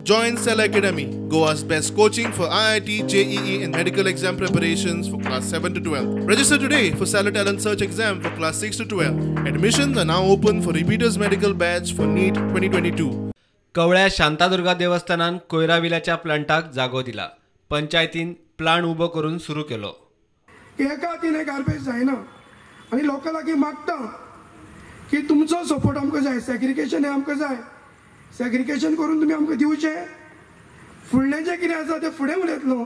Join Cell Academy, Goa's best coaching for IIT, JEE and medical exam preparations for class 7 to 12. Register today for Stellar Talent Search exam for class 6 to 12. Admissions are now open for repeaters medical batch for NEET 2022. कवळ्या Shantadurga देवस्थानान कोयरा विल्याच्या प्लांटाक जागो दिला. पंचायतीन plant उबो करून सुरू केलो. एका हातीन garbage जायना आनी लोकां लागीं मागता की तुमचो सपोर्ट आमकां जाय, सेग्रिगेशन हें आमकां जाय, सेग्रिगेशन करून तुमी आमकां दिवचें. फुडलें जें कितें आसा तें फुडें उलयतलो.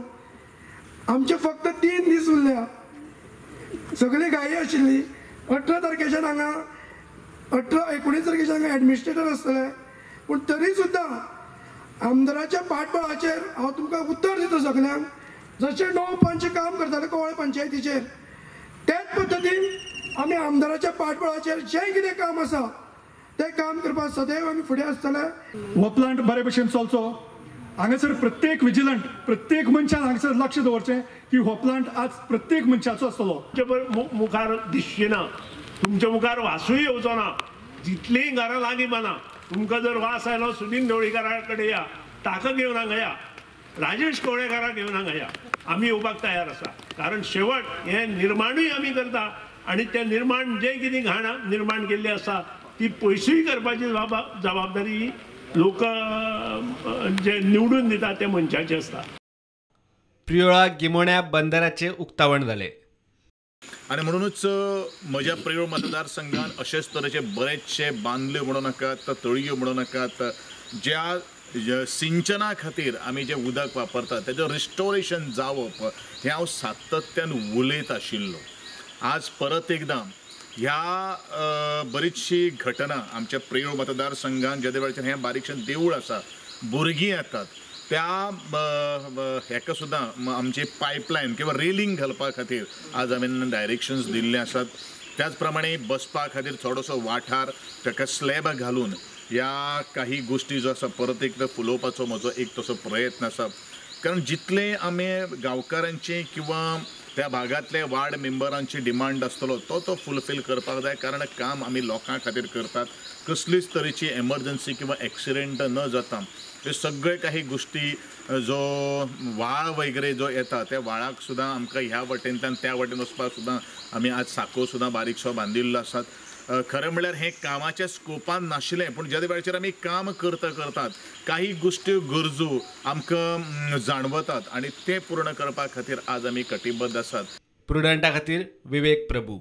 आमचे फक्त 3 दीस उरल्या, सगळी घाई आशिल्ली. 18 तारखेच्यान हांगा 18-19 तारखेच्यान हांगा एडमिनिस्ट्रेटर आसतले, पूण तरी सुद्दां आमदाराच्या पाठबळाचेर हांव तुमकां उत्तर दिता सगल्यांक, जशें 9 पंच काम करताले कवळे पंचायतीचेर त्याच पद्दतीन आमी आमदाराच्या पाठबळाचेर जें कितें काम आसा तें काम करपाक सदैव आमी फुडें आसतले. हो प्लांट बरे भशेन चलचो हांगासर प्रत्येक विजिलंट, प्रत्येक मनशान हांगासर लक्ष दवरचें की हो प्लांट आज प्रत्येक मनशाचो आसतलो. तुमचे मुखार दिसची ना, तुमच्या मुखार वासूय येवचो ना, जितलीं घरां लागीं बाना. तुमकां जर वास आयलो सुनील ढवळीकारा कडेन या, ताका घेवन हांगा या, राजेश कवळेकाराक घेवन हांगा या, आमी येवपाक तयार आसा. कारण शेवट हें निर्माणूय आमी करता आनी तें निर्माण जें कितें घाण निर्माण केल्ली आसा ती पयसूय करपाची जबाबदारी लोक जे निवडून दिता ते मनशाची आसता. प्रियोळा गिमोण्या बंदराचे उक्तावण जालें आनी म्हणूनच म्हज्या प्रियोळ मतदारसंघान अशेच तरेचे बरेचशे बांदल्यो म्हणूं नाकात, तळयो म्हणूं नाकात, ज्या सिंचना खातीर आमी जें उदक वापरतात तेजें रिस्टोरेशन जावप हें हांव सातत्यान उलयत आशिल्लो. आज परत एकदां ह्या बरीचशी घटना आमच्या प्रियोळ मतदारसंघान जेदे वेळाचेर हें बारीकशें देवूळ आसा, भुरगीं येतात त्या हेका सुद्दां आमची पायपलायन किंवा रेलिंग घालपा खातीर आज हांवें डायरेक्शन्स दिल्ले आसात. त्याच प्रमाणे बसपा खातीर थोडोसो वाठार ताका स्लॅब घालून ह्या काही गोश्टी जो आसा परत एकदां फुलोवपाचो म्हजो एक तसो प्रयत्न आसा. कारण जितलें आमी गांवकारांची किंवा त्या भागांतले वार्ड मेंबरांची डिमांड आसतलो तो तो फुलफील करपाक जाय. कारण काम आमी लोकां खातीर करतात, कसलीच तरेची एमर्जन्सी किंवा एक्सिडेंट न जाता हे सगळे काही गोष्टी जो व्हाळ वगैरे जो येता त्या व्हाळाक सुद्दां आमकां ह्या वटेंतल्यान त्या वटेन वचपाक सुद्दां आमी आज साको सुद्दां बारीकसो बांदिल्लो आसात. खरें म्हणल्यार हें कामाच्या स्कोपान नाशिल्लें, पूण ज्या वेळाचेर आमी काम करता करतात काही गोश्टी गरजो आमकां जाणवतात आनी तें पूर्ण करपा खातीर आज आमी कटिबद्ध आसात. प्रुडंटा खातीर विवेक प्रभू.